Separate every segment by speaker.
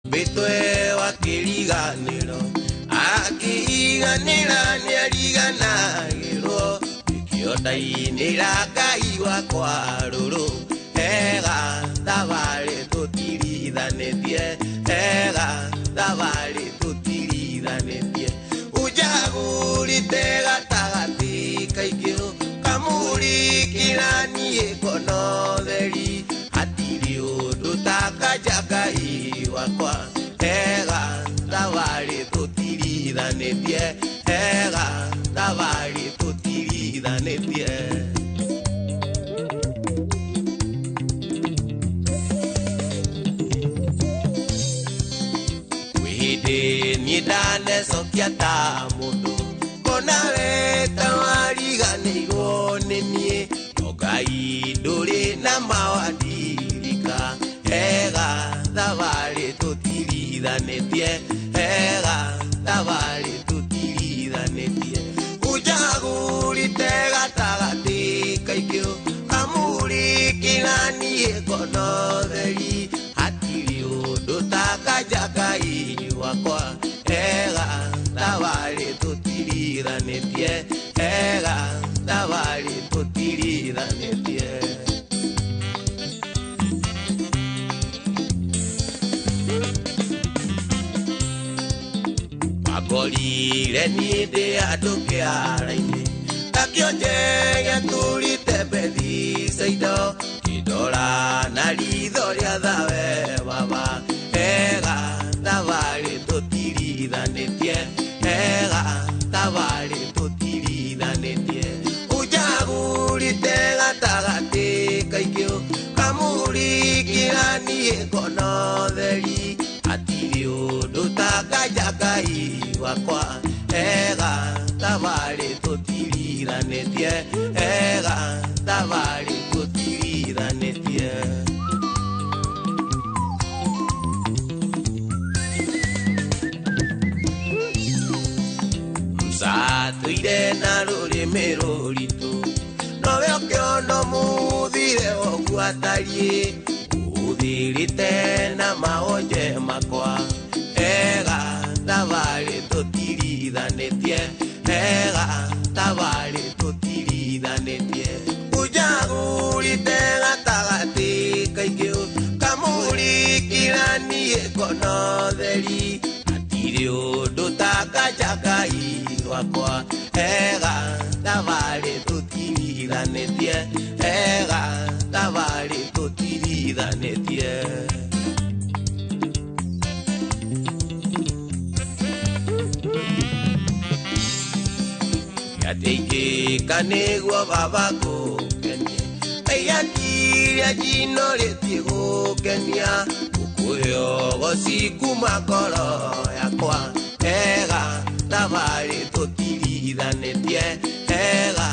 Speaker 1: Mbĩtwe wa kĩriganĩro akĩiganĩra nĩariganagĩrwo nĩkĩo ndainĩra Ngai wakwa rũrũ ega thabarĩ tũtirithanĩtie ega thabarĩ tũtirithanĩtie ũnjagũrĩte gatagatĩ kaingĩ kamũrĩkĩra niĩ ngono theri hatirĩ ũndũ ta kanja Ngai wakwa ega thabarĩ tũtirithanĩtie ega thabarĩ tũtirithanĩtie. Hĩndĩ niĩ ndanecokia ta mũndũ ngona we ta wariganĩirwo nĩ niĩ no Ngai ndũrĩ na mawandirika ega thabarĩ tũtirithanĩtie ega thabarĩ tũtirithanĩtie ũnjagũrĩte gatagatĩ kaingĩ kamũrĩkĩra niĩ ngono theri hatirĩ ũndũ ta kanja Ngai wakwa ega thabarĩ tũtirithanĩtie ega thabarĩ tũtirithanĩtie. Wakorire niĩ ndĩ handũ kĩara-inĩ ngakĩonje gĩatũrĩte Bethisaida ngĩndora na ritho rĩa thawe baba ega thabarĩ tũtirithanĩtie ega thabarĩ tũtirithanĩtie ũnjagũrĩte gatagatĩ kaingĩ kamũrĩkĩra niĩ ngono theri hatirĩ ũndũ ta kanja Ngai wakwa ega thabarĩ tũtirithanĩtie ega thabarĩ tũtirithanĩtie. Msatũire na rũrĩmĩ rũritũ nowe ũkĩona mũthire ũguo atariĩ ũthirĩte na maonje makwa ega thabarĩ tũtirithanĩtie ega thabarĩ tũtirithanĩtie ũnjagũrĩte gatagatĩ kaingĩ kamũrĩkĩra niĩ ngono theri hatirĩ ũndũ ta kanja Ngai wakwa ega thabarĩ tũtirithanĩtie ega thabarĩ tũtirithanĩtie. Nĩingĩka nĩguo baba ngũkenie aiakiria njinorĩtie gũkenia ngũkũhe ũgoci kuma ngoro yakwa ega thabarĩ tũtirithanĩtie ega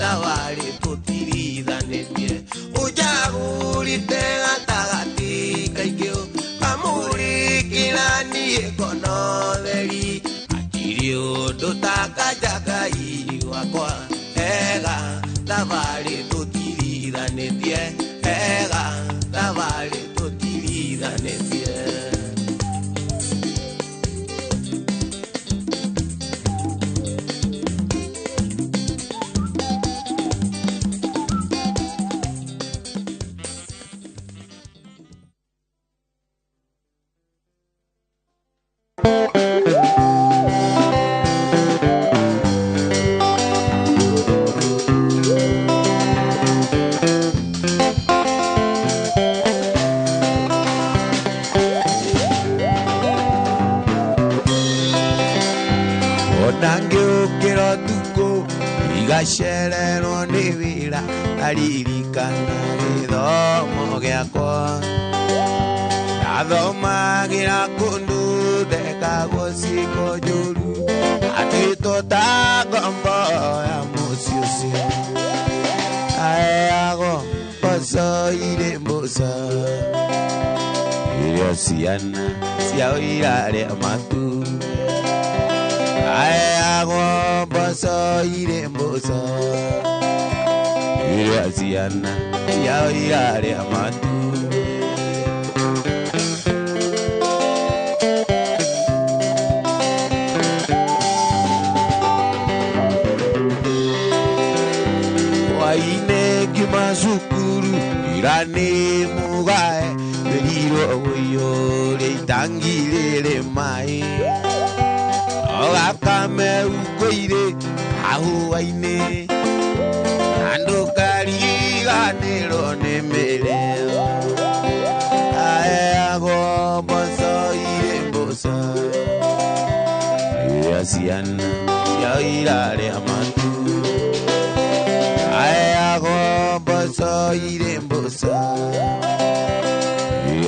Speaker 1: thabarĩ tũtirithanĩtie ũnjagũrĩte gatagatĩ kaingĩ kamũrĩkĩra niĩ ngono theri hatirĩ ũndũ ta kanja Ngai wakwa ega thabarĩ tũtirithanĩtie ega thabarĩ tũtirithanĩtie. Igacererwo nĩ wĩra aririkana gĩthomo gĩakwa ndathomagĩra kũndũ ndekagwo ciĩko njũru atuĩtwo ta ngombo ya mũciĩ ũcio aheagwo mboco irĩ mboco irio ciana ciao irarĩa matu aheagwo mboco irĩ mboco irio ciana ciao irarĩa matu. Irani mugae Beriro uyore itangirere mai Ogakame ukoire ahuaine Andukariganero nemereo Aeago mboso ire mboso Asiana siairare amatu Aeago mboso ire mboso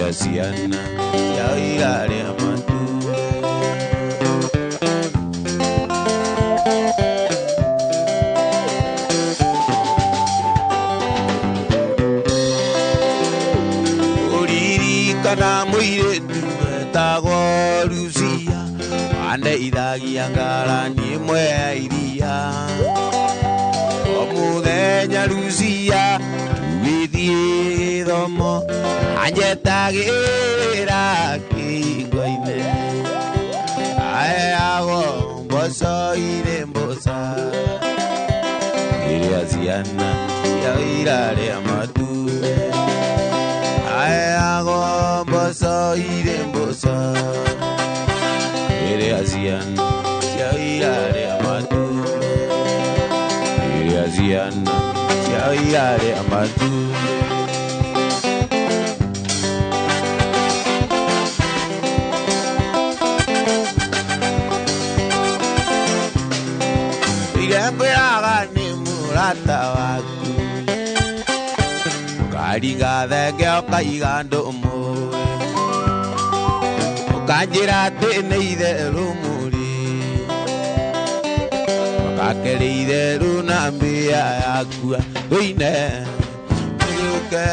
Speaker 1: Asiana siairare amatu Kana muire tago Lucia ande idagia ngara ni mwe iria Omuthenya Lucia tugithie githomo anjetagira kingo-ini Aeago mboco ire mboca Iria ciana cia irare matune Aeago mboco ire mboco Iria ciana cia irare matune Iria ciana cia irare matune Iremberaga ni murata waku Ukaringa thenge ũkaiga ndũmũĩ Ũkanjĩra atĩ nĩ itherũ mũrĩ Ũgakĩrĩ itherũ na mbĩa yakua Ũine ndũgĩũke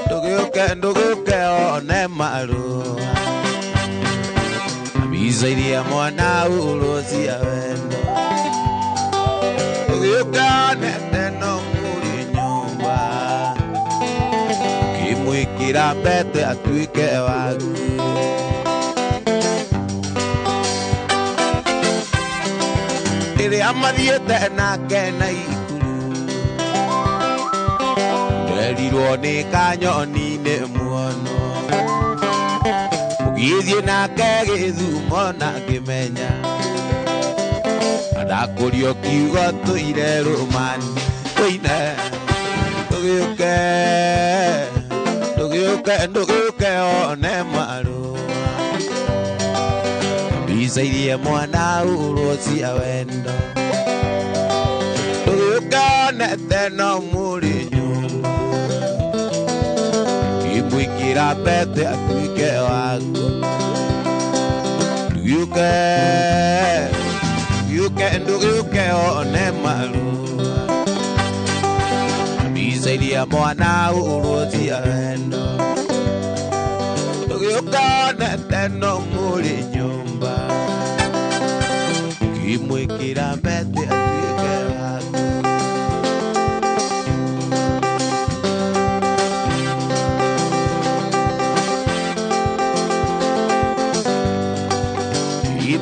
Speaker 1: ndũgĩũke ndũgĩũke one marũa Mbica iria mwana ũrũ cia wendo Ndũgĩũke onete no mũrĩ nyũmba Ũkĩmwĩkĩra mbete atuĩke waku Rĩrĩa mathiĩte nake na ikuru Nderirwo nĩ kanyoni-inĩ muono Ũgĩthiĩ nake gĩthumo na ngĩmenya Ndakũrio kiugo tũire rũmani Ũine ndũgĩũke ndũgĩũke ndũgĩũke one marũa Mbica iria mwana ũrwo cia wendo Ndũgĩũke onete no mũrĩ nyũmba Ũkĩmwĩkĩra mbete atuĩke waku Ndũgĩũke ndũgĩũke ndũgĩũke one marũa Mbica iria mwana ũrwo cia wendo Ndũgĩũke onete no mũrĩ nyũmba Ũkĩmwĩkĩra mbete atuĩke waku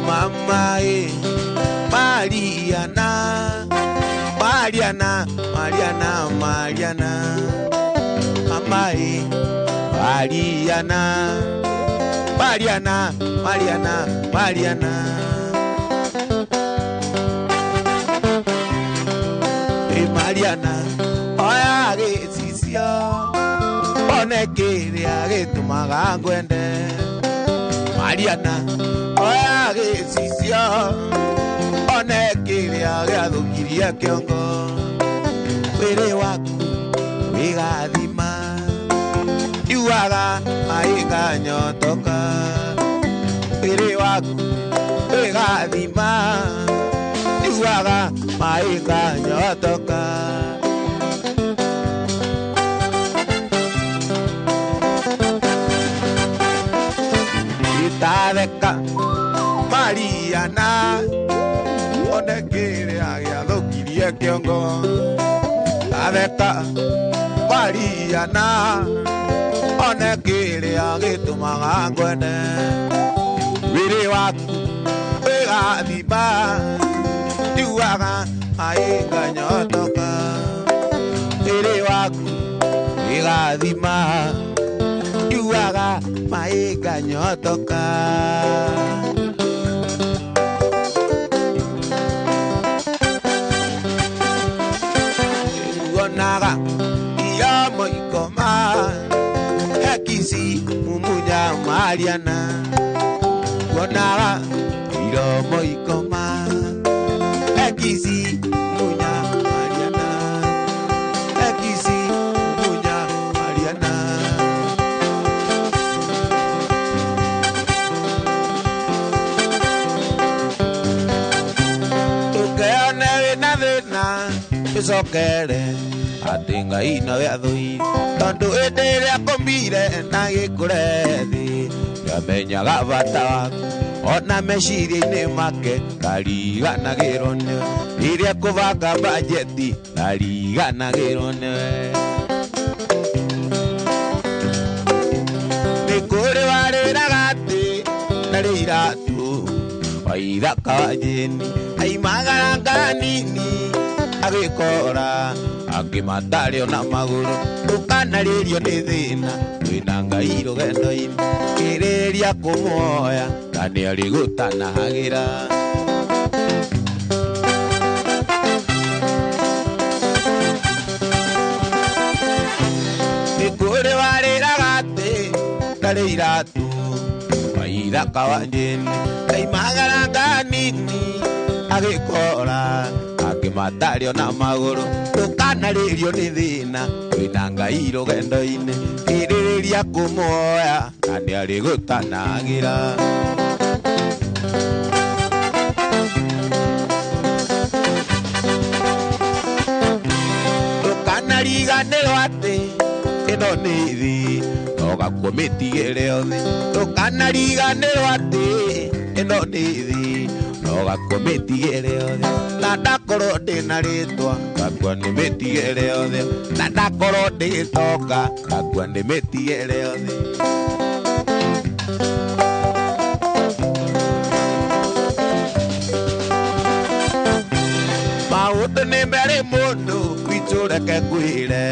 Speaker 1: Mama e Mariana Mariana Mariana Mariana Mama e Mariana Mariana Mariana Mariana E Mariana oya gĩcicio one kĩrĩa gĩtũmaga ngwende Mariana oya gĩcicio one kĩrĩa gĩathũkirie kĩongo Wĩrĩ waku wĩgathima Yuaga maĩkanyotoka Wĩrĩ waku wĩgathima Yuaga maĩkanyotoka Itatheka Mariana one kĩrĩa gĩathũkirie kĩongo Tatheka Mariana one kĩrĩa gĩtũmaga ngwende Wĩrĩ waku wĩgathima Ndiugaga maĩkanyotoka Wĩrĩ waku Igathima Yuaga Maĩ nganyotoka. Onaga Iromo ikoma Ekisi mumunya Mariana. Onaga Iromo ikoma Ekisi munya Mariana. Ekisi munya Mariana. Ukeone wĩna thĩna ĩcokere atĩ Ngai nowe athũire tondũ hĩndĩ ĩrĩa akũmbire na gĩkũre thĩ ndamenyaga bata waku ona meciria-inĩ make ndariganagĩrwo nĩwe rĩrĩa kũbanga bajeti ndariganagĩrwo nĩwe. Nĩ kũrĩ warĩraga atĩ ndarĩ iratũ waithaka wa jeni aimagaranga nini agĩkora akĩmatarĩo na magũrũ ndũkanarĩrio nĩ thĩna wĩna Ngai rũgendo-inĩ kĩrĩria kũmuoya na nĩarĩgũtanahagĩra. Nĩ kũrĩ warĩraga atĩ ndarĩ iratũ waithaka wa njĩni aimagaranga nini agĩkora akĩmatarĩo na magũrũ ndũkanarĩrio nĩ thĩna wĩna Ngai rũgendo-inĩ kĩrĩrĩria kũmuoya na nĩarĩgũtanagĩra. Ndũkanariganĩrwo atĩ ĩno nĩ thĩ nogakuo mĩtigĩre othe. Ndũkanariganĩrwo atĩ ĩno nĩ thĩ nogakuo mĩtigĩre othe. Na ndakorwo ndĩna rĩtwa ngakua nĩ mĩtigĩre othe. Na ndakorwo ndĩ gĩtonga ngakua nĩ mĩtigĩre othe. Maũndũ nĩ merĩ mũndũ witũ reke ngwĩre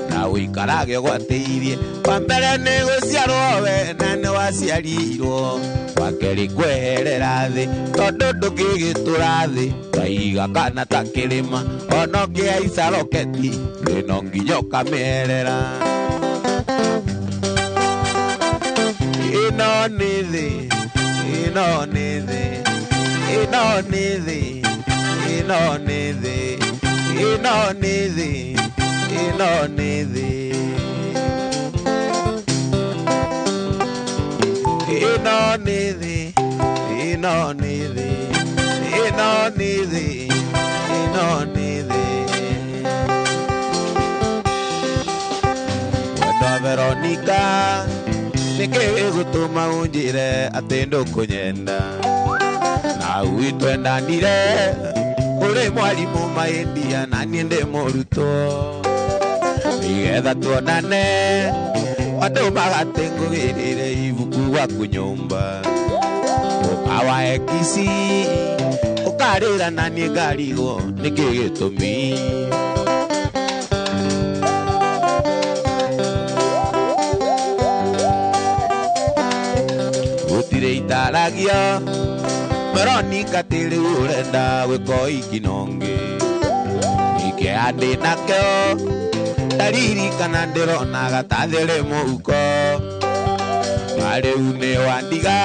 Speaker 1: na ũikarage ũgwatĩirie. Wa mbere nĩ gũciarwo we na nĩ waciarirwo, wa kerĩ kweherera thĩ tondũ ndũngĩgĩtũra thĩ ta ihiga kana ta kĩrĩma ona ũngĩhaica roketi thĩ no nginya ũkamĩerera. Ĩno nĩ thĩ, ĩno nĩ thĩ, ĩno nĩ thĩ, ĩno nĩ thĩ, ĩno nĩ thĩ, ĩno nĩ thĩ. Ĩno nĩ thĩ, ĩno nĩ thĩ, ĩno nĩ thĩ, ĩno nĩ thĩ. Wendo Veronica, nĩkĩ gĩgũtũma ũnjĩre atĩ ndũkũnyenda? Na twendanire ũrĩ mwarimũ maindia na niĩ ndĩ mũrutwo nĩgetha tuonane andũ magatĩ ngũgĩrĩre ibuku gwaku nyũmba ũkawa ekisi ũkarĩra na niĩ ngarigwo nĩkĩ gĩtũmi. Gũtirĩ itaragia Veronica tĩ rĩu ũrenda gwĩka ũhiki na ũngĩ nĩkĩeha ndĩ nakĩo ndaririkana ndĩronaga ta thĩrĩ mũhuko na rĩu nĩ wandiga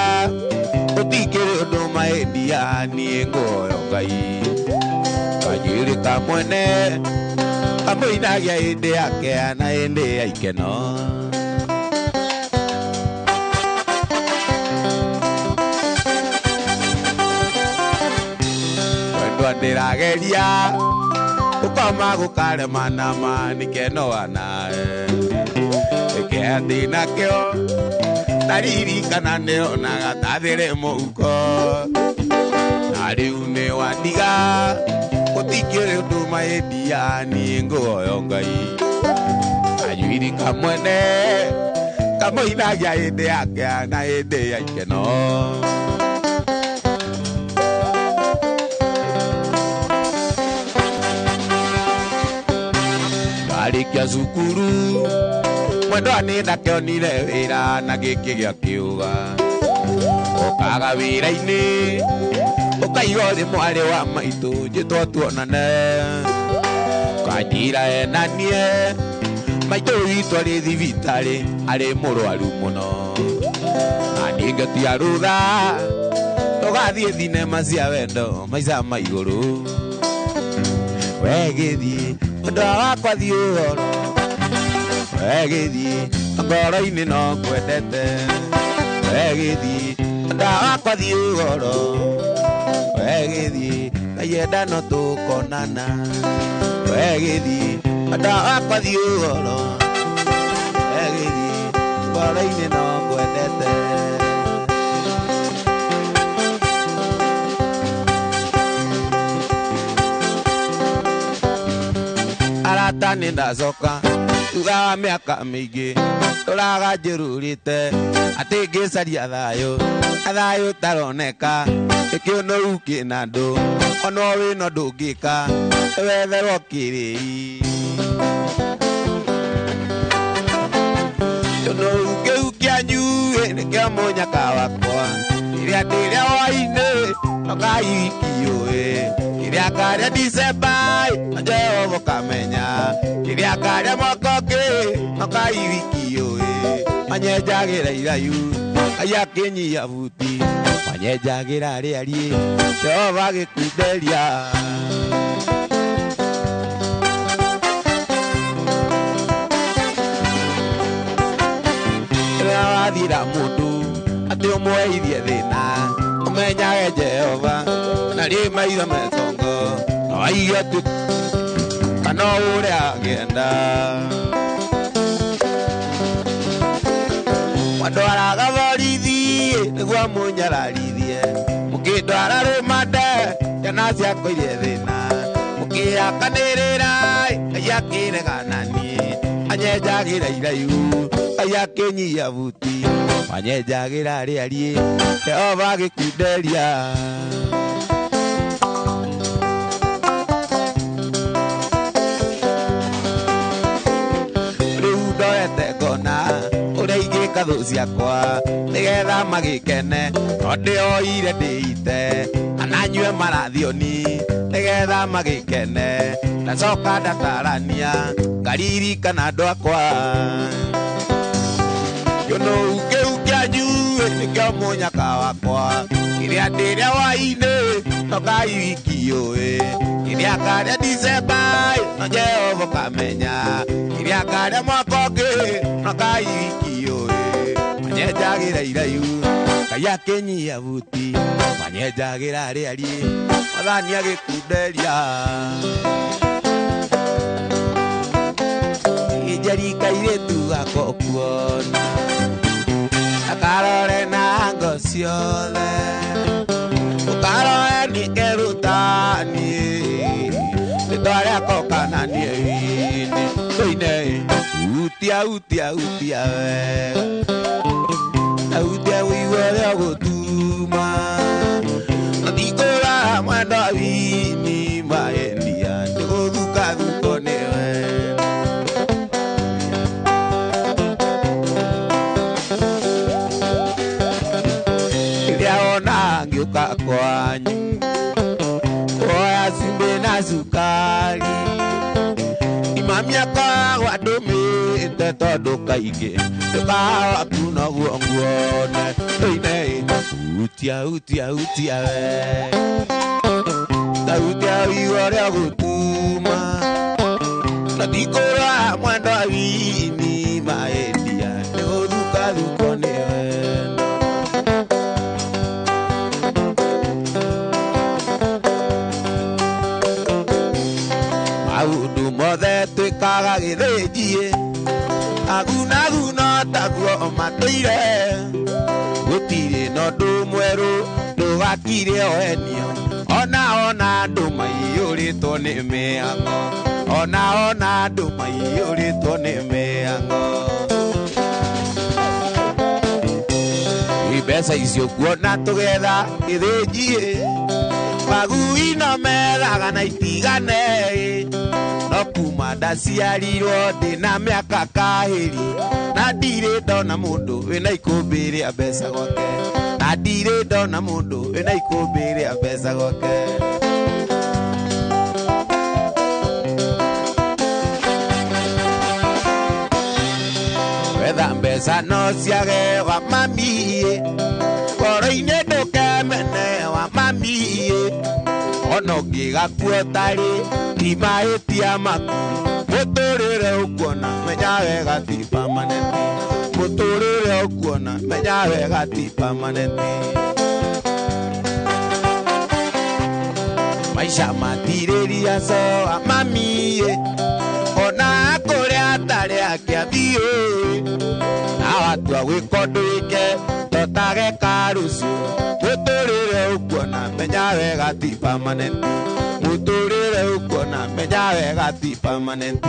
Speaker 1: gũtikĩrĩ ũndũ maendia niĩ nguoyo Ngai kanjuĩrĩ ka mwene kamũinagia hĩndĩ ya kĩeha na hĩndĩ ya ikeno. Wendwa ndĩrageria gũkoma gũkarema na ma nĩkenoa nawe kĩeha ndĩ nakĩo ndaririkana ndĩronaga ta thĩrĩ mũhuko na rĩu nĩ wandiga gũtikĩrĩ ũndũ maendia niĩ nguoyo Ngai kanjuĩrĩ ka mwene kamũinagia hĩndĩ ya kĩeha na hĩndĩ ya ikeno. Ndarĩkia cukuru mwendwa nĩ ndakĩonire wĩra na gĩkĩ gĩakiuga ũkaga wĩra-inĩ ũkaigua ũrĩ mwarĩ wa maitũ njĩtwo tuonane kanjira enanie maitũ witũ arĩ thibitarĩ arĩ mũrwaru mũno na niĩ ngĩtia rũtha tũgathiĩ thinema cia wendo maica ma igũrũ we gĩthiĩ mwendwa wakwa thiĩ ũhoro we gĩthiĩ ngoro-inĩ no ngwendete we gĩthiĩ mwendwa wakwa thiĩ ũhoro we gĩthiĩ ngaienda no tũkonana we gĩthiĩ mwendwa wakwa thiĩ ũhoro we gĩthiĩ ngoro-inĩ no ngwendete. Arata nĩ ndacoka thutha wa mĩaka mĩingĩ tũraga njũrũrĩte atĩ ngĩcaria thayũ na thayũ taroneka ĩkĩũnũru kĩna andũ ona wĩna ndũngĩka wetherwo kĩrĩi kĩũnũru kĩu kĩanyu nĩkĩo mũnyaka wakwa kĩrĩa ndĩrĩa hwainĩ nokahikiũĩ kĩrĩa karĩa Disemba na Jehova kamenya kĩrĩa karĩa mwaka ũngĩ nokahikiũĩ manyenjagĩra irayu Ngai akĩnyia buti manyenjagĩra rĩariĩ Jehova agĩkunderia. Rĩrĩa wathira mũndũ atĩ ũmwehirie thĩna ũmenyage Jehova na rĩ maitho metongo no aige tu kana ũrĩa agĩenda mwandwaraga borithi nĩguo mũnyararithie mũkĩndwara rũmande ciana ciakwa irie thĩna mũkĩakanĩrĩra Ngai akĩregana niĩ anyenjagĩra irayu Ngai akĩnyia buti manyenjagĩra rĩariĩ Jehova agĩkunderia. Rĩu ndoete ngona ũrĩa ingĩka thũ ciakwa nĩgetha magĩkene no ndĩoire ndĩite ananyue marathioni nĩgetha magĩkene ndacoka ndatarania ngaririkana andũ akwa kĩũnũru kĩu kĩanyu nĩkĩo mũnyaka wakwa kĩrĩa ndĩrĩa hwainĩ nokahikiũĩ kĩrĩa karĩa Disemba no Jehova kamenya kĩrĩa karĩa mwaka ũngĩ nokahikiũĩ manyenjagĩra irayu Ngai akĩnyia buti manyenjagĩra rĩariĩ Mwathani agĩkunderia. Njeri kairĩtu gakwa ũkuona akarore na ngo ciothe ũkarore nĩ kerutaniĩ rĩtwa rĩakwa ũkananie wini tũine utia utia utia wega na utia ũigue ũrĩa ũgũtuma na ndikũra mwendwa wini maendia nĩgũthukathukwo nĩwe. Ngĩũka kwanyu kuoya cumbĩ na cukari imamia akoragwo andũmĩte tondũ kaingĩ ndũkawaku noguo nguone tũine utia utia utia we ta utia ũigue ũrĩa ũgũtuma na ndikũra mwendwa wini maendia nĩgũthukathukwo nĩwe. Maũndũ mothe twĩkaga gĩthĩnjiĩ agunaguno taguo matũire gũtirĩ na ũndũ mwerũ ndũgakire oenio ona ona andũ maiyũrĩtwo nĩ mĩhang'o ona ona andũ maiyũrĩtwo nĩ mĩhang'o mbeca icio kuona tũgetha gĩthĩnjiĩ magui no methaga na itigane no No kuma ndaciarirwo ndĩna mĩaka kahĩri, na ndirĩ ndona mũndũ wĩna ikũmbĩ rĩa mbeca gwake, na ndirĩ ndona mũndũ wĩna ikũmbĩ rĩa mbeca gwake. Wetha mbeca no ciage wa mami, ngoro-inĩ ndũkemene wa mami, ona ũngĩgakua ũtarĩ ti mahĩtia maku, mũtũrĩre ũkuona menya wega ti permanent, mũtũrĩre ũkuona menya wega ti permanent. Maisha matirĩria so wa mami, ona kũrĩa atarĩ akĩathiĩ, na watua gwĩka ũndũ wĩke totageka rũciũ, mũtũrĩre ũkuona menya wega ti permanent, mũtũrĩre ũkuona menya wega ti permanent.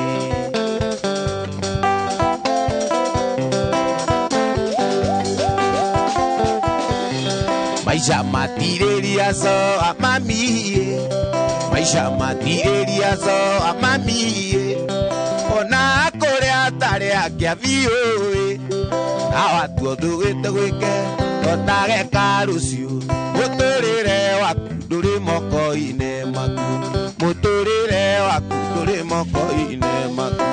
Speaker 1: Maisha matirĩria so wa mami, maisha matirĩria so wa mami, ona kũrĩa atarĩ akĩathiĩ, na watua ũndũ wĩte gwĩke totageka rũciũ, mũtũrĩre waku ndũrĩ moko-inĩ maku, mũtũrĩre waku ndũrĩ moko-inĩ maku.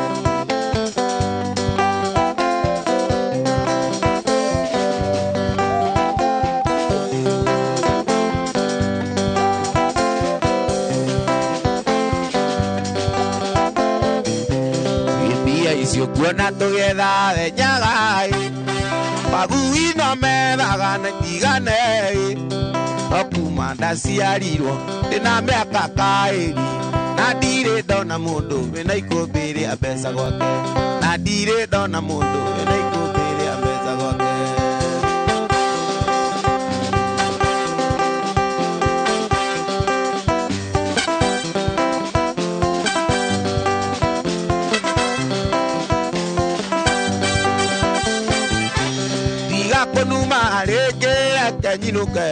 Speaker 1: Mbia icio kuona tũgetha thenyaga, magui no methaga na ndigane, no kuma ndaciarirwo ndĩna mĩaka kaĩri, na ndirĩ ndona mũndũ wĩna ikũmbĩ rĩa mbeca gwake, na ndirĩ ndona mũndũ wĩna ikũmbĩ rĩa mbeca gwake. Tiga kũnuma rĩngĩ reke nyinũke,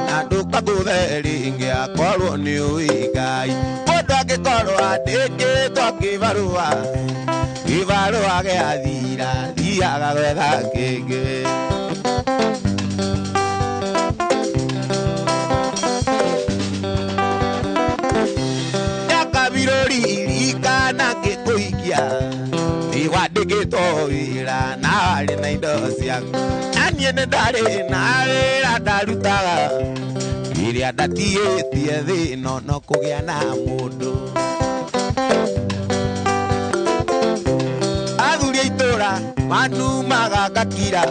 Speaker 1: na ndũkangũthe rĩngĩ akorwo nĩ ũĩ Ngai. Mũndũ angĩkorwo andĩkĩtwo kĩbarũa, kĩbarũa gĩathira thiaga gwetha kĩngĩ. Mĩaka ririkana ngĩkũhikia, nĩwandĩkĩtwo wĩra na warĩ na indo ciaku, na niĩ nĩ ndarĩ na wĩra ndarutaga, ĩrĩa ndatigĩtie thĩ ĩno no kũgĩa na mũndũ. Athuri a itũra manumaga ngakira,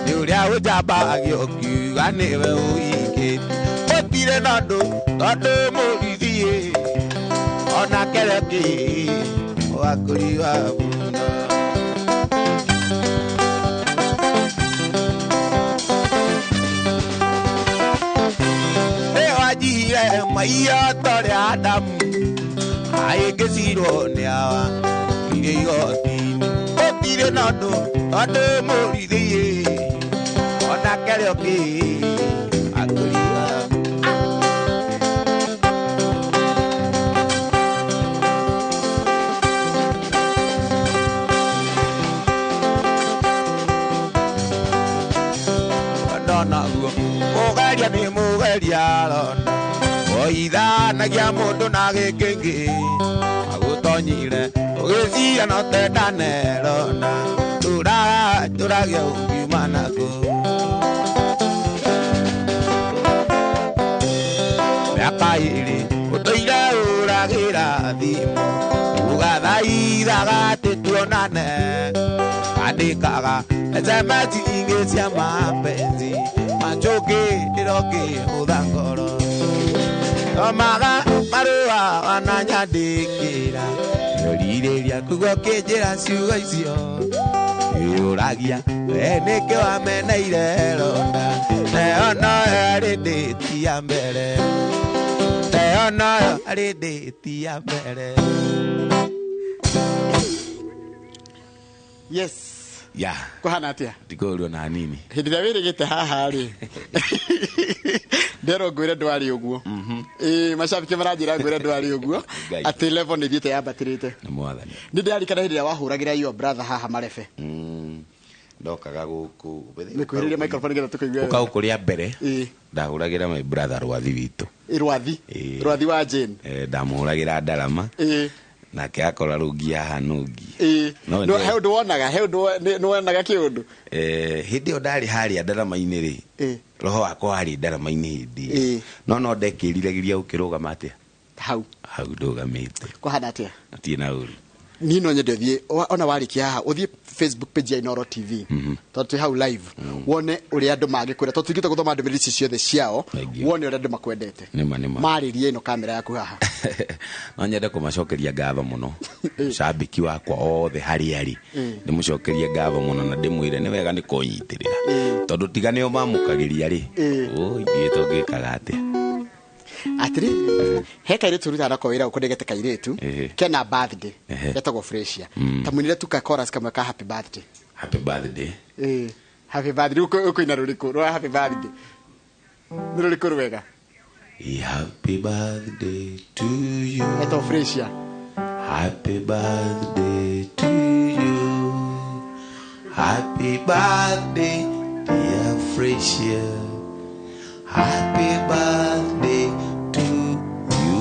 Speaker 1: nĩ ũrĩa ũnjambagia ũkiuga nĩwe ũhikĩtie, gũtirĩ na ũndũ tondũ mũrithiĩ ona kereki wakũri wa bunda. Nĩwanjihire maiyo ta ũrĩa Adamu aĩngĩcirwo nĩ awa iria igoti-inĩ, gũtirĩ na ũndũ tondũ mũrithiĩ ona kereki wakũri wa bunda. Naguo mũgeria nĩ mũgeria ronda, oithanagia mũndũ na gĩkĩngĩ, agũtonyire ũgĩciria no tendane ronda, tũragia ũngiuma nakuo. Mĩaka ĩrĩ ũtũire ũragĩra thimũ, ũgathaithaga atĩ tuonane, andĩkaga SMS ingĩ cia mapenzi, manjũkĩ ndĩrokĩhũtha ngoro, thomaga marũa wananyandĩkĩra, rirĩria kuga ũkĩnjĩra ciugo icio, ĩũragia we nĩkĩ wameneire ronda, neyo noyo arĩ ndĩti ya mbere, neyo noyo arĩ ndĩti ya mbere.
Speaker 2: Yes.
Speaker 1: Ya.
Speaker 2: Kũhana atĩa?
Speaker 1: Ndikũũrio na nini.
Speaker 2: Hĩndĩ ĩrĩa wĩrĩgĩte haha rĩ, nderwo ngwĩre ndwarĩ ũguo. Ĩĩ, macabiki maranjĩra ngwĩre ndwarĩ ũguo.
Speaker 1: Ngai.
Speaker 2: Atĩ level nĩ ithiĩte yambatĩrĩte.
Speaker 1: Nĩ mwathani.
Speaker 2: Nĩ ndĩrarikana hĩndĩ ĩrĩa wahũragĩra your brother haha marebe.
Speaker 1: Ndokaga gũkũ.
Speaker 2: Nĩkwĩhĩrĩria microphone nĩgetha tũkũigue
Speaker 1: Ũka
Speaker 2: wega.
Speaker 1: gũkũ rĩa mbere.
Speaker 2: Ĩĩ.
Speaker 1: Ndahũragĩra my brother Rwathi witũ.
Speaker 2: Ĩ, Rwathi.
Speaker 1: Ĩĩ.
Speaker 2: Rwathi wa Jane.
Speaker 1: Ndamũhũragĩra ndarama.
Speaker 2: Ĩĩ.
Speaker 1: Nake akora rũngi haha nũngi.
Speaker 2: Ĩĩ.
Speaker 1: No,
Speaker 2: No, he ũndũ wonaga, he ũndũ nĩ wonaga kĩũndũ.
Speaker 1: Hĩndĩ ĩyo ndarĩ harĩa ndarama-inĩ rĩ.
Speaker 2: Ĩĩ.
Speaker 1: Roho wakwa warĩ ndarama-inĩ hĩndĩ ĩyo.
Speaker 2: Ĩĩ.
Speaker 1: No ndekĩriragĩria gũkĩrũgama atĩa?
Speaker 2: Hau.
Speaker 1: Hau ndũgamĩte.
Speaker 2: Kũhana atĩa?
Speaker 1: Hatirĩ na ũru.
Speaker 2: Niĩ no nyende ũthiĩ, ona warĩkia haha, ũthiĩ Facebook page ya Inooro TV. Tondũ twĩ hau live. Wone ũrĩa andũ mangĩkwĩra. Tondũ tũingĩte gũthoma ndũmĩrĩri ici ciothe ciao.
Speaker 1: Thank you.
Speaker 2: Wone ũrĩa andũ makwendete.
Speaker 1: Nĩma, nĩma.
Speaker 2: Marĩrie ĩno kamera yaku haha.
Speaker 1: No nyende kũmacokeria ngatho mũno. Cambĩki wakwa othe harĩa arĩ. Ndĩmũcokerie ngatho mũno na ndĩmwĩre nĩ wega nĩ kũnyitĩrĩra. Tondũ tiga nĩo mamũkagĩria rĩ. Ithuĩ tũngĩkaga atĩa?
Speaker 2: Atĩrĩrĩ, he kairĩtu rutaga nako wĩra gũkũ ndĩgete kairĩtu, kena birthday, getagwo Fresia. Ta mũinĩre tu ka chorus kamwe ka happy birthday.
Speaker 1: Happy birthday.
Speaker 2: Happy birthday. Rĩu ũkũina rũrĩkũ rwa happy birthday? Nĩ rũrĩkũ rwega?
Speaker 1: Happy birthday to you.
Speaker 2: Etagwo Fresia.
Speaker 1: Happy birthday to you. Happy birthday dear Fresia. Happy birthday to you.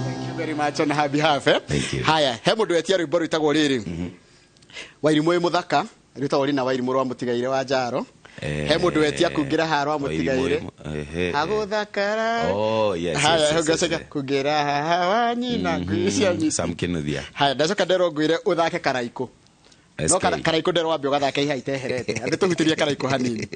Speaker 2: Thank you very much on her behalf.
Speaker 1: Thank you.
Speaker 2: Haya, he mũndũ wetia rwĩmbo rwĩtagwo rĩrĩ. Wairimũ wĩ mũthaka, rwĩtagwo rina Wairimũ rwa mũtigaire wa Njaro. He mũndũ wetia kungĩra haha rwa mũtigaire. Hagũthakara.
Speaker 1: Oh, yes,
Speaker 2: Haya,
Speaker 1: yes, yes,
Speaker 2: ngacoka
Speaker 1: yes.
Speaker 2: kungĩra haha wa nyina ngwĩcia nyina.
Speaker 1: Sam Kinuthia.
Speaker 2: Haya, ndacoka nderwo ngwĩre ũthake karaikũ. No
Speaker 1: SK.
Speaker 2: karaikũ nderwo wambe ũgathake iha iteherete. Andũ tũhutĩrie karaikũ hanini.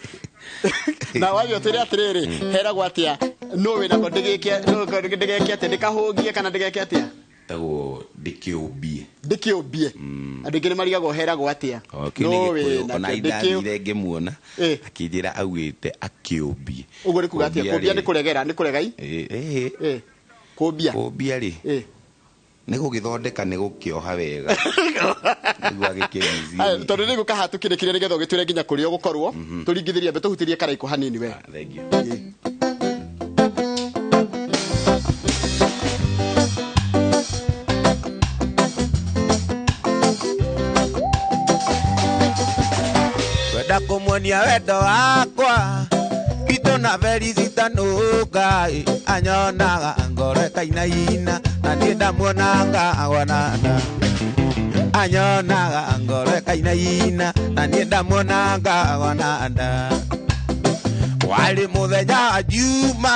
Speaker 2: Na wambia ũtwĩre atĩrĩrĩ, heragwo atĩa? Nũ wĩnako ndĩgĩke, nũ ndĩgeke atĩa? Ndĩkahũngie kana ndĩgeke atĩa?
Speaker 1: Tagwo ndĩkĩũmbie.
Speaker 2: Ndĩkĩũmbie. Andũ aingĩ nĩ marigagwo heragwo atĩa?
Speaker 1: O, kĩu nĩ
Speaker 2: Nũ
Speaker 1: Gĩkũyũ.
Speaker 2: wĩnakĩo
Speaker 1: Ona
Speaker 2: ndĩkĩũ-
Speaker 1: indathire ngĩmuona, akĩnjĩra augĩte akĩũmbie.
Speaker 2: Ũguo nĩ kuga atĩa?
Speaker 1: Kũmbia
Speaker 2: Kũmbia
Speaker 1: rĩ.
Speaker 2: nĩ kũregera, nĩ kũregai? Kũmbia.
Speaker 1: Kũmbia rĩ. Nĩ gũgĩthondeka, nĩ gũkĩoha wega. Nĩguo agĩkĩnyuzie.
Speaker 2: Aya, tondũ nĩ ngũka haha tũkĩrĩkĩrie nĩgetha ũgĩtwĩre nginya kũrĩa ũgũkorwo. Tũringithĩrie ambe tũhutĩrie karaikũ hanini we.
Speaker 1: Thank you. Wenda kũmuonia wendo wakwa Itũ na Felicita nũngai anyonaga ngoro ĩkainaina na niĩ ndamuonanga agwanana anyonaga ngoro ĩkainaina na niĩ ndamuonanga agwanana warĩ mũthenya wa Juma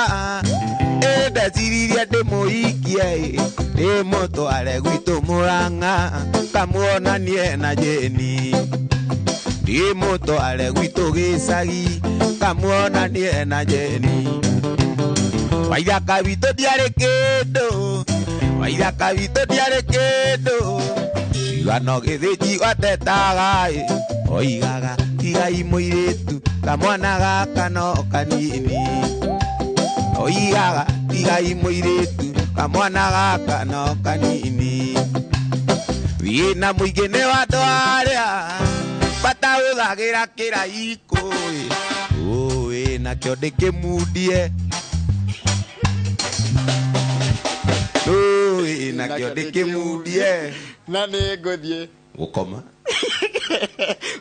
Speaker 1: ĩndeciririe ndĩmũikie ndĩmũtware gwitũ Mũrang'a kamuonanie na Jeni ndĩmũtware gwitũ gĩcagi kamuonanie na Jeni Waithaka witũ ndiarĩ kĩndũ Waithaka witũ ndiarĩ kĩndũ Cigano gĩthĩnji watetaga ĩ oigaga tigai mũirĩtu kamwana gaka no kanini oigaga tigai mũirĩtu kamwana gaka no kanini Thiĩ na mũingĩ nĩ wa andũ arĩa batahũthagĩra kĩraikũ ĩ ũĩ nakĩo ndĩkĩmundie ũĩ nakĩo ndĩkĩmundie
Speaker 2: na nĩ ngũthiĩ
Speaker 1: gũkoma.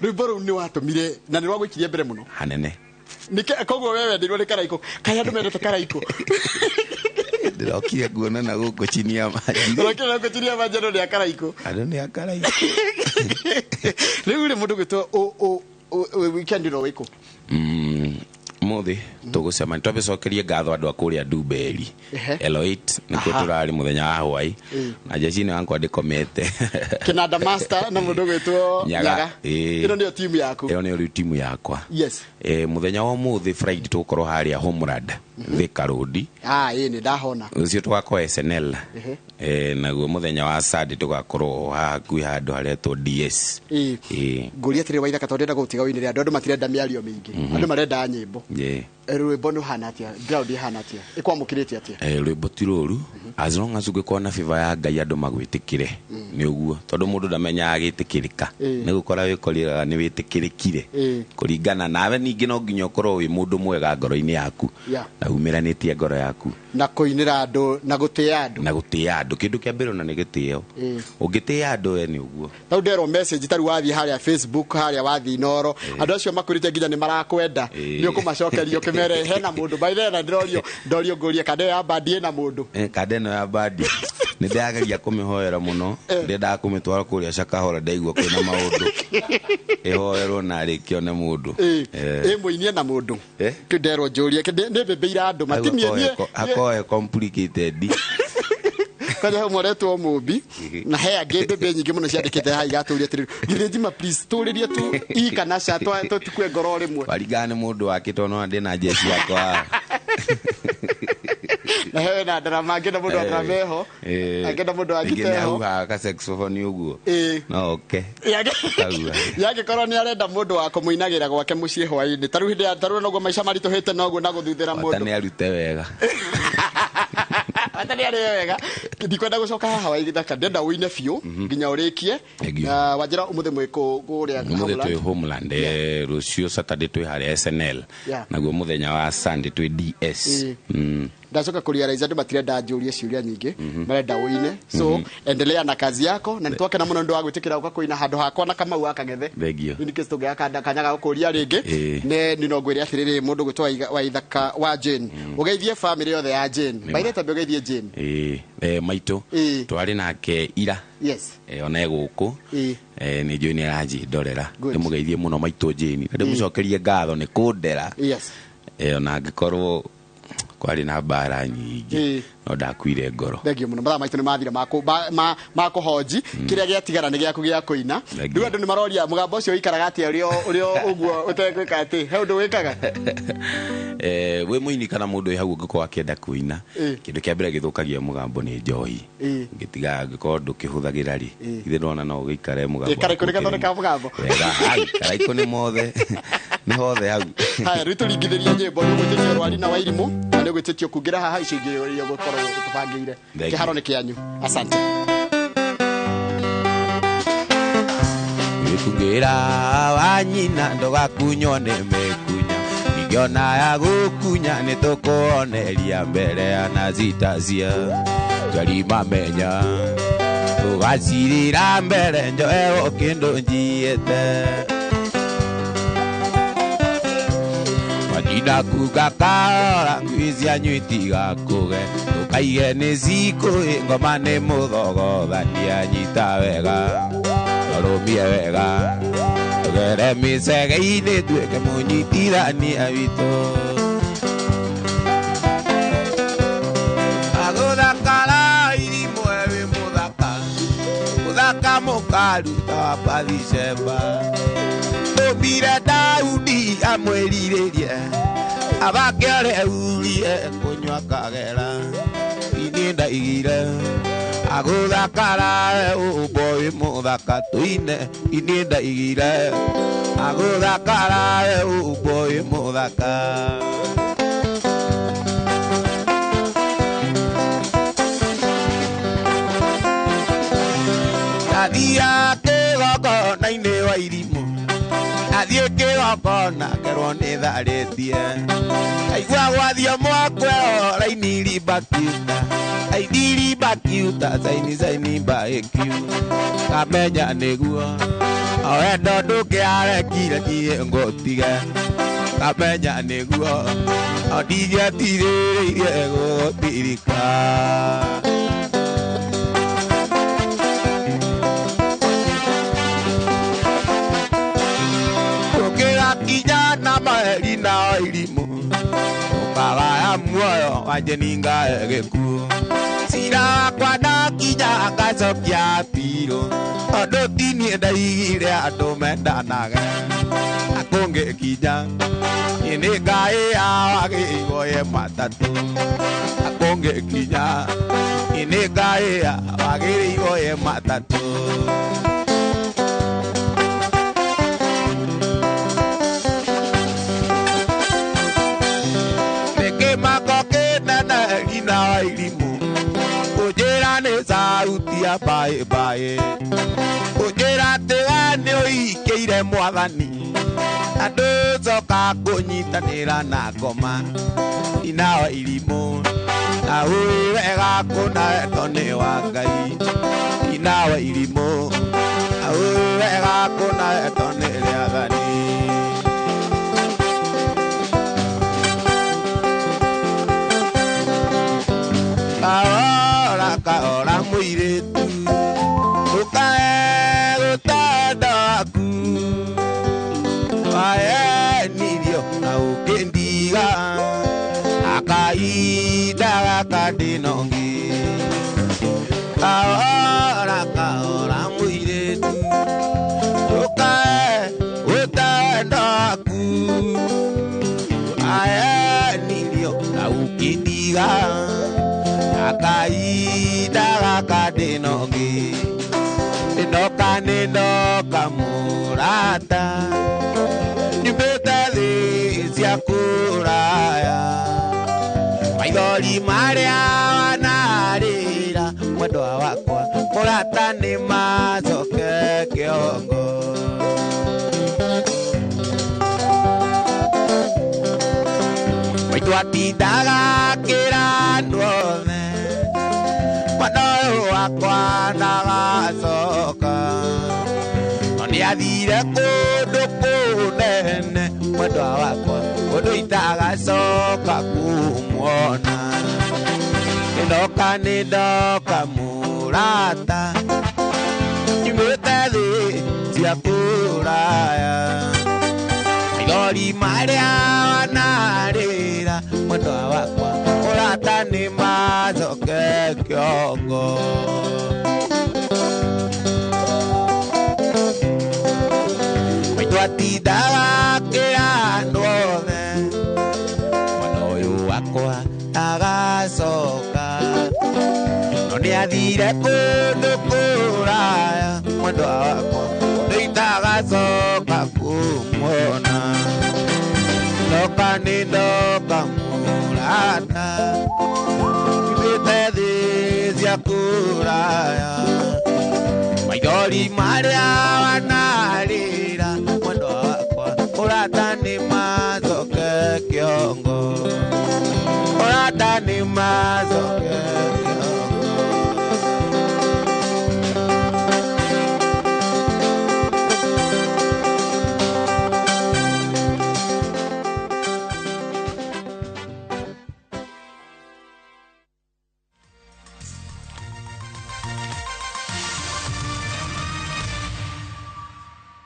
Speaker 2: Rwĩmbo rũu nĩ watũmire na nĩ rwagũikirie mbere mũno
Speaker 1: hanene.
Speaker 2: Nĩkĩ koguo wewe wendeirwo nĩ karaikũ? Kaĩ andũ mendete karaikũ?
Speaker 1: Ndĩrokire nguona na gũkũ chini ya maji.
Speaker 2: Ndĩrokire na gũkũ chini ya maji andũ nĩ a karaikũ.
Speaker 1: Andũ nĩ a karaikũ.
Speaker 2: Rĩu rĩ mũndũ gwĩtwo weekend ĩno wĩkũ?
Speaker 1: Mũthĩ tũgũcemania twambe cokerie ngatho andũ a kũrĩa Ndumberi. L8 nĩkuo tũrarĩ mũthenya wa hwaĩ. Na jeshi-inĩ wakwa ndĩkomete.
Speaker 2: Kĩnanda Master na mũndũ gwĩtwo
Speaker 1: Nyaga.
Speaker 2: Nyaga. Ĩno nĩyo timu yaku.
Speaker 1: Ĩyo nĩyo rĩu timu yakwa.
Speaker 2: Yes.
Speaker 1: Mũthenya wa ũmũthĩ Friday tũgũkorwo harĩa Homeland Thika Road.
Speaker 2: Ĩĩ nĩ ndahona.
Speaker 1: Ũcio tũgakorwo SNL. Naguo mũthenya wa Sunday tũgakorwo haha hakuhĩ handũ haretwo DS.
Speaker 2: Ngũria atĩrĩ Waithaka tondũ ndĩrenda gũgũtiga ũinĩre andũ, andũ matirenda mĩario mĩingĩ. Andũ marenda nyĩmbo. Rwĩmbo nĩ ũhana atĩa? Ground ĩhana atĩa? Ĩkwamũkĩrĩte atĩa?
Speaker 1: Rwĩmbo ti rũru. As long as ũngĩkorwo na favor ya Ngai andũ magwĩtĩkĩre, nĩ ũguo, tondũ mũndũ ndamenyaga agĩtĩkĩrĩka, nĩ gũkora wĩkorĩraga nĩ wĩtĩkĩrĩkire kũringana nawe. Ningĩ no nginya ũkorwo wĩ mũndũ mwega ngoro-inĩ yaku na umĩranĩtie ngoro yaku
Speaker 2: na kũinĩra andũ na gũtĩa andũ,
Speaker 1: na gũtĩa andũ. Kĩndũ kĩa mbere ona nĩ gĩtĩo. Ũngĩtĩa andũ we nĩ ũguo.
Speaker 2: Tau nderwo message taru wathiĩ harĩa Facebook, harĩa wathiĩ Inooro, andũ acio makwĩrĩte nginya nĩ marakwenda, nĩ ũkũmacokeria ũkĩmere hena mũndũ. By the way, na ndĩrorio ndorio ngũrie kanda ĩyo ya bandi ĩna mũndũ.
Speaker 1: Kanda ĩno ya bandi nĩ ndĩrageria kũmĩhoera mũno, ndĩendaga kũmĩtwara kũrĩa Shakahola, ndaigua kwĩna maũndũ, ĩhoerwo na rĩkĩone mũndũ.
Speaker 2: Ĩ mũinie na mũndũ. Nderwo njũrie nĩ mbĩmbĩire andũ matimie niĩ
Speaker 1: hakoe complicated.
Speaker 2: Kwanja he mwaretwo mũmbi na he angĩ mbĩmbĩ nyingĩ mũno ciandĩkĩte haha igatũria atĩrĩrĩ, githĩ Njima please tũrĩrie tu i kana ca tũtikue ngoro rĩmwe.
Speaker 1: Waringana nĩ mũndũ wake, tondũ no ndĩ na njeci yakwa.
Speaker 2: Na he na ndarama, angĩenda mũndũ wa ndarama eho, angĩenda mũndũ wa
Speaker 1: Rĩngĩ
Speaker 2: ngita
Speaker 1: nĩ
Speaker 2: eho.
Speaker 1: ahuhaga ka saxophone ũguo. No oke. Kaua.
Speaker 2: Yangĩkorwo nĩ arenda mũndũ wa kũmũinagĩra gwake mũciĩ hwaĩ-inĩ, tarĩu hĩndĩ ya tarĩu noguo maica maritũhĩte, noguo na gũthuthĩra
Speaker 1: Bata
Speaker 2: mũndũ.
Speaker 1: nĩ arute wega.
Speaker 2: Bata nĩ arĩe wega. Ndikwenda gũcoka haha wa Ithaka, ndĩrenda ũine biũ nginya ũrĩkie.
Speaker 1: Thank you.
Speaker 2: Wanjĩra ũmũthĩ mwĩ kũrĩa
Speaker 1: Ũmũthĩ
Speaker 2: Homeland.
Speaker 1: twĩ Homeland, rũciũ Saturday twĩ harĩa SNL, naguo mũthenya wa Sunday twĩ DS.
Speaker 2: Ndacoka kũrealize andũ matirenda njũrie ciũria nyingĩ, marenda ũine, so endelea na kazi yako, na nĩtwakena mũno nĩ ũndũ wa gwĩtĩkĩra gũka kũina handũ hakwa na Kamau wa Kang'ethe.
Speaker 1: Thank you.
Speaker 2: In case tũngĩaga kanya ga gũkũria rĩngĩ, nĩ no ngwĩre atĩrĩrĩ, mũndũ gwĩtwo wa Ithaka wa Jane, ũgeithie famĩlĩ yothe ya Jane.
Speaker 1: Nĩ
Speaker 2: By the way, ũgeithie Jane.
Speaker 1: Maitũ twarĩ nake ira. Ona e gũkũ. Nĩ njũĩ nĩ aranjĩndorera. Ndĩmũgeithie mũno maitũ Jane, na ndĩmũcokerie ngatho nĩ kũndera. Ona angĩkorwo kwarĩ na mbara nyingĩ, no ndakuire ngoro.
Speaker 2: Thank you mũno. Mathaa maitũ nĩ mathira ma kũhonji, kĩrĩa gĩatigara nĩ gĩaku gĩa kũina.
Speaker 1: Thank
Speaker 2: Rĩu
Speaker 1: you.
Speaker 2: andũ nĩ maroria mũgambo ũcio ũikaraga atĩa ũrĩa ũguo ũtegwĩka atĩ he ũndũ wĩkaga.
Speaker 1: Wĩ mũini kana mũndũ wĩ hau ũngĩkorwo akĩenda kũina, kĩndũ kĩa mbere gĩthũkagia mũgambo nĩ njohi. Ũngĩtiga angĩkorwo ndũkĩhũthagĩra rĩ, ithe ndona no ũgĩikare mũgambo
Speaker 2: Karaikũ
Speaker 1: waku
Speaker 2: nĩ gathondekaga
Speaker 1: ũkĩrĩ
Speaker 2: mũgambo.
Speaker 1: wega. Ai, karaikũ nĩ mothe, nĩ hothe hau.
Speaker 2: Haya, rĩu tũringithĩrie nyĩmbo. Nĩ ũgwĩtĩtio Rwari na Wairimũ, na nĩ ũgwĩtĩtio kungĩra haha icio ingĩ iria ũgũkorwo ũtũbangĩire.
Speaker 1: Thank you.
Speaker 2: Kĩharo nĩ kĩanyu, asante.
Speaker 1: Gĩkungĩra wa nyina ndũgakunywo nĩ mĩkunya, ingĩona ya gũkunya nĩ tũkũoneria mbere ya Anastasia. Twari mamenya tũgacirĩra mbere njoewo kĩndũ njiĩte, matinda kuga kahora, ngui cianyu itigakũge, tũkaige nĩ cikũĩ ngoma nĩ mũthogothania. Nyita wega ũrũmie wega, tũgere mĩcege-inĩ tuĩke mũnyitithania witũ. Agũthakara irimũ wĩ mũthaka, mũthaka mũkaruta wa Bathisheba. Tũmbire Daudi amwĩrirĩrie, abakĩareurie kũnyua kagera, ini ndaigire. Agũthakara ũmbo wĩ mũthaka tũine, ini ndaigire. Agũthakara ũmbo wĩ mũthaka. Ndathiaga kĩgongona-inĩ wa irimũ, athiĩ kĩgongona kerwo nĩ tharĩtie, aigua gwathiĩ mwakweo raini rimbakiuta, aini rimbakiuta saini saini mbaĩkiu, kamenya nĩguo o wendo ndũngĩarekire niĩ ngũtige, kamenya nĩguo o ndingĩatirĩrĩirie gũgũtirika. Kinya na maheri na irimũ, ũkagaya muoyo wanje ningae gĩkuũ. Cira wakwa ndakinya ngacokia pirũ, tondũ ti niĩ ndaigire andũ mendanage. Akũngĩkinya niĩ nĩ ngaĩya wagĩirwo ye matatũ, akũngĩkinya niĩ nĩ ngaĩya wagĩrĩirwo ye matatũ. cia mbaĩ mbaĩ ũnjĩra atĩ we nĩ ũikĩire mwathani na ndũcoka kũnyitanĩra na ngoma inawa irimũ na ũĩ wega kũna wendo nĩ wa Ngai inawa irimũ na ũĩ wega kũna wendo nĩ rĩathani. Kahora kahora mũirĩtu ndũkae gũtenda waku waenirio na ũkĩndiga akahinda gaka ndĩnongi. Kahora kahora mũirĩtu ndũkae gũtenda waku waenirio na ũkĩndiga akahinda gaka ndĩnongi. Ndĩnoka nĩndoka mũrata nyumĩte thĩ cia kũraya maithori marĩa wanarĩra mwendwa wakwa mũrata nĩ macoke kĩongo. Maitũ atindaga akĩra andũ othe mwana ũyũ wakwa ndagacoka no nĩathire kũndũ kũnene mwendwa wakwa ũndũ itagacoka kũmuona. Nĩndoka nĩndoka mũrata nyumĩte thĩ cia kũraya maithori marĩa wanarĩra mwendwa wakwa mũrata nĩ macoke kĩongo. Maitũ atindaga akĩra andũ othe mwana ũyũ wakwa ndagacoka no nĩathire kũndũ kũraya mwendwa wakwa ũndũ itagacoka kũmuona. Ndoka nĩndoka mũrata nyumĩte thĩ cia kũraya maithori marĩa wanarĩra mwendwa wakwa mũrata